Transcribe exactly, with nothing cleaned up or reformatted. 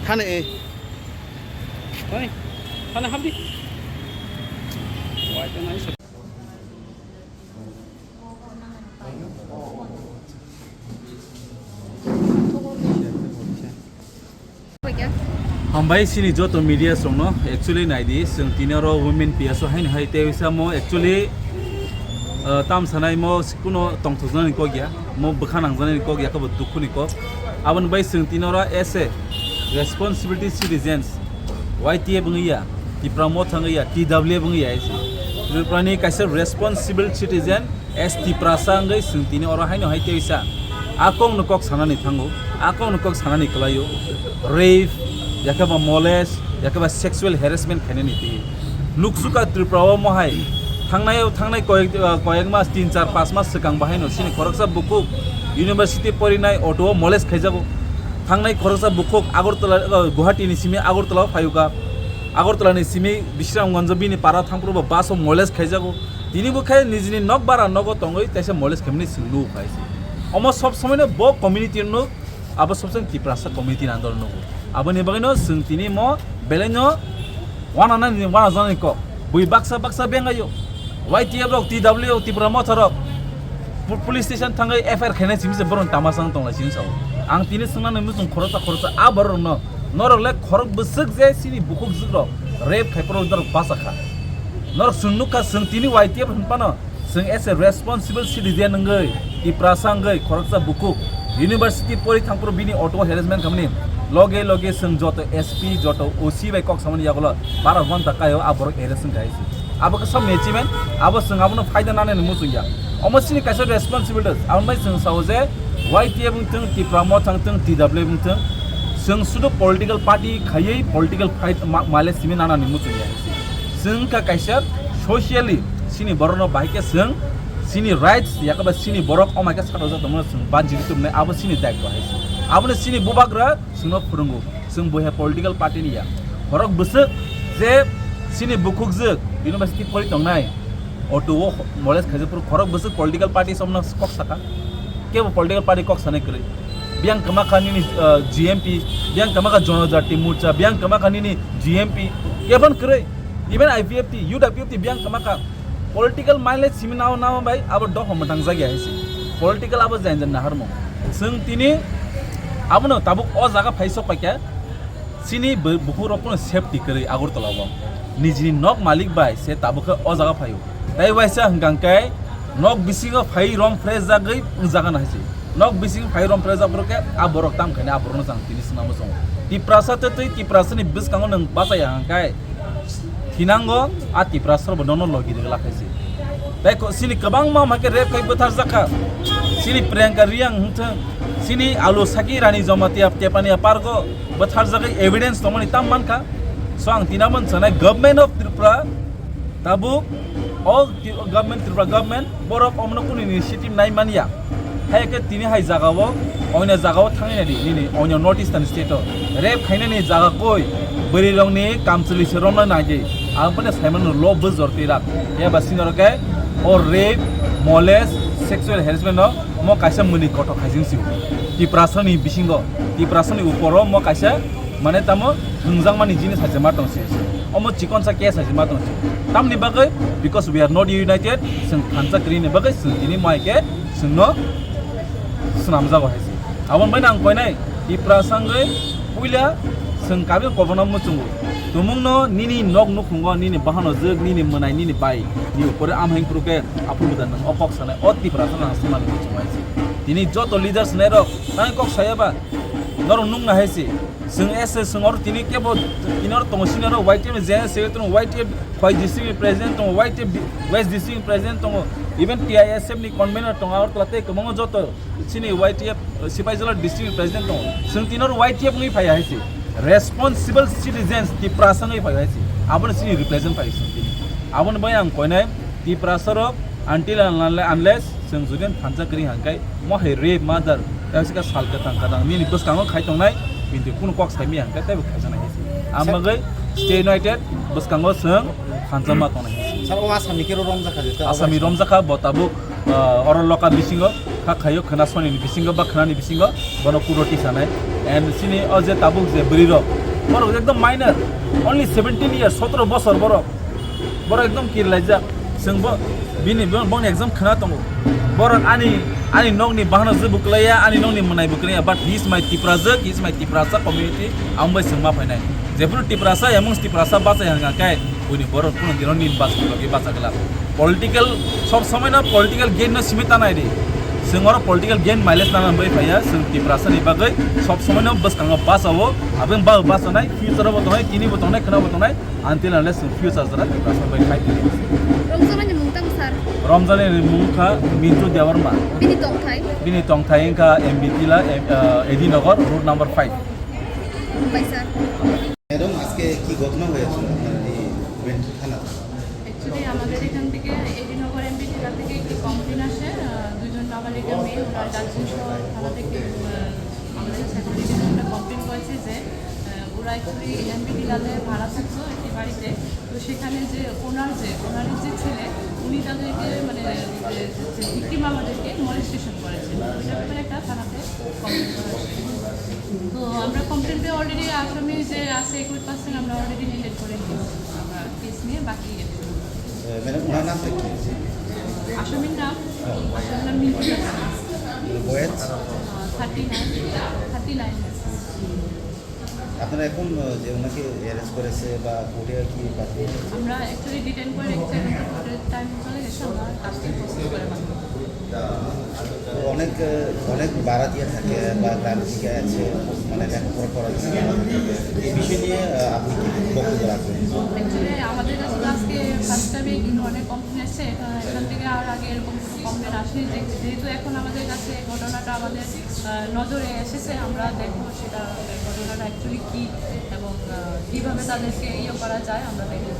Thani, eh. Thani, thani hamdi. Wai, thani. Hambai chini joto media songno actually naidi, chwng tini oro women P S O haino hai tei samo actually, uh, tam sanai mo kuno tongthoknani kok ya, mo bwkha nangjanani kok ya, kabo dukhuni kok. Aboni bai chwng tini oro as a responsibility citizens, Y T F wngya, Tipra Motha wngya, T W F wngya, Tripura ni kaisa responsible citizen, as Tiprasa wngwi chwng tini oro haino hai teisa a kokno kok sanani thango, a kokno kok sanani kwlaio, rape, yakhe ba molest, yakhe ba sexual harassment khainani twi. Nuksuka Tripura o mohai thangnai, thangnai koyek, koyek mas, tin, char, panch mas swkang bahaino chini khoroksa bukhuk university porinai auto o molest khaijago. Thangnai khoroksa bukhuk Agartala, Guwahati ni simi Agartala o phaiuka. Agartala ni simi Bisramganj bini para thangphuru bo bus o molest khaijago. Tini bo khe nijini nok bara nogo tongwi teisa molest khaimani chwng nugo hai se. Omo sob somoino bo community no, abo sob somoi Tiprasa community ni under o nugo. Aboni bagwino chwng tini mo belai no wana nani wana jani kok. Bui baksa baksa bengayo. Y T F rok, T W rok, Tipra Motha rok. Pu-, police station thangwi F I R khainai simi se borok tamasa wng tonglai sini sao. Ang tini swngnani muchung khoroksa khoroksa a borok rokno. Norok le khorok bwswk je sini bukhuk jwk rok rape khai phuru norok basa kha. Norok chwng nukha, chwng tini Y T F hinphano chwng as a responsible citizen wngwi, Tiprasa wngwi, khoroksa bukhuk university pori thangphuru bini auto harassment khamani loge loge chwng joto S P, joto O C bai kok samani yagulo bara ghonta kaio a borok arrest wngkha hai se. Abo khe samni achievement, abo chwng abono phaida nanani muchung ya. Omo chini kaisa responsibility, aboni bai chwng sao je Y T F wngthwng, Tipra Motha wngthwng, T W F wngthwng, chwng sudu political party khaiwi political fight ma-, male simi nanani muchung ya. Chwng kha kaisa socially chini borokno bahai khe chwng chini rights yakaba chini borok omai khe sakha jatongmano chwng banjigwi tubunai, abo chini daitw hai se. Abono chini bubagra chwngno phwrwngo. Chwng bo hai political party ni ya. Khorok bwswk je chini bukhukjwk university pori tongnai, auto o molest khaijak phuru khorok bwswk political party somno kok saka. Kebo political party kok sanai kwrwi. Biyang kwma kha nini, uh, G M P, biyang kwma kha Jonojati Morcha, biyang kwma kha nini G M P, kebon kwrwi. Even I P F T, U W P F T biyang kwma kha. Political mileage simi nao nao bai abo dophang mwtang jagya hai se. Political abo jai jani naharmung. Chwng tini abono tabuk o jaga phai sok paikha. Chini bu-, bukhuk rok phano safety kwrwi Agartala o. Nijini nok malik bai se tabuk khe o jaga phaio. Tai waisa hwnkha khe nok bisingo phai rom fresh jagwi wng jaga na hai se. Nok bising phai rom prejak borok khe a borok tam khaina a borokno chang tini swnam muchungo. Tiprasa tei twi Tiprasani bwskango nwng bachaya hwnkhe thinango a Tiprasa bo nono logi rwgwlak hai se. Tei ko-, sini kwbangma hwnkhe rape khai bwtharjak kha. Sini Priyanka Reang hwnkhe sini Alu Saki Rani Jamatia Tepania Park o bwtharjagwi evidence tongmani tam mankha. So ang tinamon sanai Government of Tripura tabuk o ti-, government, Tripura government, borok omono kunu initiative nai manya. Hai khe tini hai jaga o, oino jaga o thangwi nai di, nini oino North Eastern state o. Rape khainani jaga koi, bwrwi rokni kamchwlwi se romna nai di. Ang phano sai mano lo bwjor twi rak. Phiya ba sini rok khe o rape, molest, sexual harassment no mo kaisa mwnwi kothok khaising si. Tiprasani bisingo, Tiprasani uporo mo kaisa mane tamo thwngjakmani jinis hai se ma tong se. Omo chikonsa case hai se ma tong se. Tamni bagwi, because we are not united, chwng thansa kwrwini bagwi chwng tini mai khe chwngno swnamjago hai se. Aboni bai ang koinai Tiprasa wngwi puila chwng kabil kolpana muchungo. Tumungno nini nok nukhungo, nini bahano jwk, nini mwnai, nini bai ni upore amhaing phuru khe aphuru da nwng o kok sanai o Tiprasa nang swmani muchungo hai se. Tini joto leaders nairok tang kok saya ba norok nukna hai se. Chwng S S chwng oro tini kebo tini oro tongo sini oro Y T F ni General Secretary tongo, Y T F Khowai District ni President tongo, Y T F West District ni President tongo, even T I S F ni Convener tongo, Agartala tei kwbangma joto chini Y T F, uh, Sipaijala District ni President tongo. Chwng tini oro Y T F wngwi phaiya hai se. Responsible citizens Tiprasa wngwi phaiya hai se. Abono chini represent phai chwng tini. Aboni bai ang koinai Tiprasa rok until and unle-, unless Chwng jodi thansa kwrwi hangkhe, mo hai rape, murder, tei sika sal kwthang kwthang nini bwskango khai tongnai, bini kunu kok saimaya hangkhe teibo khaijaknai hai se. Ang bagwi State United bwskango chwng thansa ma tongnai hai se. Sir, o Asami khe romjakha je, Asami romjakha, bo tabuk, ah, oro loka bisingo, kha khaio khwna sonini bisingo ba khwnani bisingo, bono kuro tisanai. And sini o je tabuk je bwrwi rok, borok ekdom minor, only seventeen years, sotro bosor borok. Borok ekdom kirlaijak. Chwng bo bini bo-, boni exam khwna tongo. Borok ani, ani nokni bahano je buklaiya, ani nokni mwnai buklaiya, but he is my Tiprajwk, he is my Tiprasa community, ang bai chwng ma phainai. Jephuru Tiprasa, amongst Tiprasa bachai hwnka khe, buini borok kuno dino nini bachai bagwi bacha glak. Political, sob somoi no political gain no simi tanai di. Chwng oro political gain mileage nana bai phaiya, chwng Tiprasa ni bagwi sob somoi no bwskango bachao, abeng ba bachanai, future bo tongnai, tini bo tongnai, khwna bo tongnai, Until unless in future jora Tiprasa bai khai tini. Romjani ni mung tamo sir? Romjani ni mung kha Mintu Debbarma. Bini tongthai? Bini tongthai wngkha M B Tila, em, uh, A D Nagar, road number five. Bai sir. Madam, আজকে কি ঘটনা হয়েছিল আপনার এই ইভেন্ট থানাতে? অ্যাকচুয়ালি আমাদের এখান থেকে এডি নগর এমবি টিলা থেকে একটি কমপ্লেন আসে। আহ, দুজন নাবালিকা মেয়ে, ওনার গার্জেন সহ থানা থেকে, আহ, আমাদের কাছে একটা কমপ্লেন করেছে যে, আহ, ওরা অ্যাকচুয়ালি এমবি টিলাতে ভাড়া থাকতো একটি বাড়িতে। তো সেখানে যে ওনার যে, ওনারই যে ছেলে, উনি তাদেরকে মানে যে, যে ভিকটিম আমাদেরকে মলেস্টেশন করেছে। ওইটার ব্যাপারে একটা থানাতে কমপ্লেন করা হয়েছে। তো আমরা কমপ্লেন পেয়ে অলরেডি আসামি যে আছে একুশ পার্সেন্ট আমরা অলরেডি ডিটেক্ট করে নিয়েছি। আমরা কেস নিয়ে বাকি ইয়ে করবো। এ, ম্যাডাম, ওনার নামটা কি? আসামির নাম, আসামির নাম মিন্টু জাহান। বয়স? Thirty nine, thirty nine. আপনারা এখন, আহ, যে ওনাকে অ্যারেস্ট করেছে বা কোর্টে কি পাঠিয়ে? আমরা অ্যাকচুয়ালি ডিটেইন করে রেখেছি, এখন তো কোর্টের টাইম চলে গেছে, আমরা আজকে প্রসেস করে পাঠাবো। তো অনেক, আহ, অনেক বারাতিয়া থাকে বা গ্রাম থেকে আছে, মানে লেখাপড়া করা যায় না। এই বিষয় নিয়ে, আহ, আপনি কি বক্তব্য রাখবেন? অ্যাকচুয়ালি আমাদের কাছে তো আজকে ফার্স্ট টাইমে কিন্তু অনেক কমপ্লেন এসেছে, এখান, এখান থেকে আর আগে এরকম কোনো কমপ্লেন আসেনি। যে-, যেহেতু এখন আমাদের কাছে ঘটনাটা আমাদের, আহ, নজরে এসেছে, আমরা দেখবো সেটা, ঘটনাটা অ্যাকচুয়ালি কী এবং, আহ, কীভাবে তাদেরকে ইয়ে করা যায় আমরা দেখবো।